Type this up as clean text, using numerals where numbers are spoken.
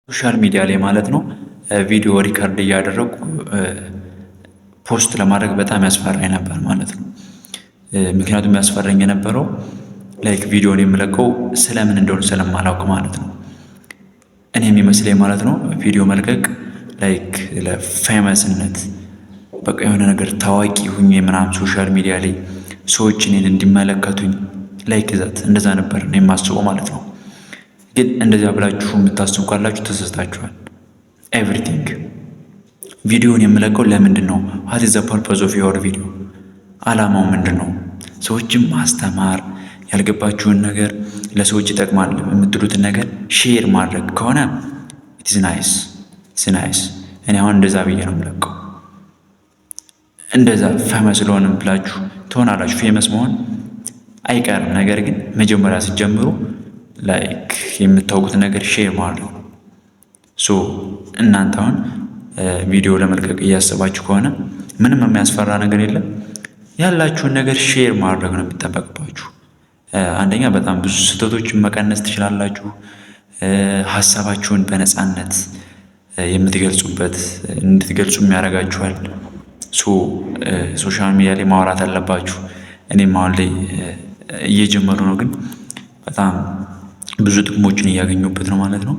Social media ላይ ማለት ነው ቪዲዮ record እያደረጉ post ለማድረግ በጣም ያስፈራኝ ነበር ማለት ነው። ምክንያቱም ያስፈራኝ የነበረው like ቪዲዮን የምለቀው ስለምን እንደሆነ ስለማላውቅ ማለት ነው። እኔ የሚመስለኝ ማለት ነው ቪዲዮ መልቀቅ like ለ famous ነት፣ በቃ የሆነ ነገር ታዋቂ ሁኜ ምናምን social media ላይ ሰዎች እኔን እንዲመለከቱኝ like that እንደዛ ነበር የማስበው ማለት ነው። ግን እንደዚያ ብላችሁ የምታስቡ ካላችሁ ተሳስታችኋል። Everything ቪዲዮን የምለቀው ለምንድን ነው? What is the purpose of your video? አላማው ምንድን ነው? ሰዎችን ማስተማር፣ ያልገባችሁን ነገር፣ ለሰዎች ይጠቅማል የምትሉትን ነገር share ማድረግ ከሆነ it's nice, it's nice። እኔ አሁን እንደዛ ብዬ ነው የምለቀው። እንደዛ famous ልሆንም ብላችሁ ትሆናላችሁ። Famous መሆን አይቀርም። ነገር ግን መጀመሪያ ስትጀምሩ like የምታውቁትን ነገር share ማድረግ ነው። So እናንተ አሁን ቪዲዮ ለመልቀቅ እያሰባችሁ ከሆነ ምንም የሚያስፈራ ነገር የለም። ያላችሁን ነገር share ማድረግ ነው የሚጠበቅባችሁ። አንደኛ በጣም ብዙ ስህተቶችን መቀነስ ትችላላችሁ። ሀሳባችሁን በነፃነት የምትገልጹበት እንድትገልጹ የሚያደርጋችኋል። So social media ላይ ማውራት አለባችሁ። እኔም አሁን ላይ እየጀመሩ ነው፣ ግን በጣም ብዙ ጥቅሞችን እያገኙበት ነው ማለት ነው።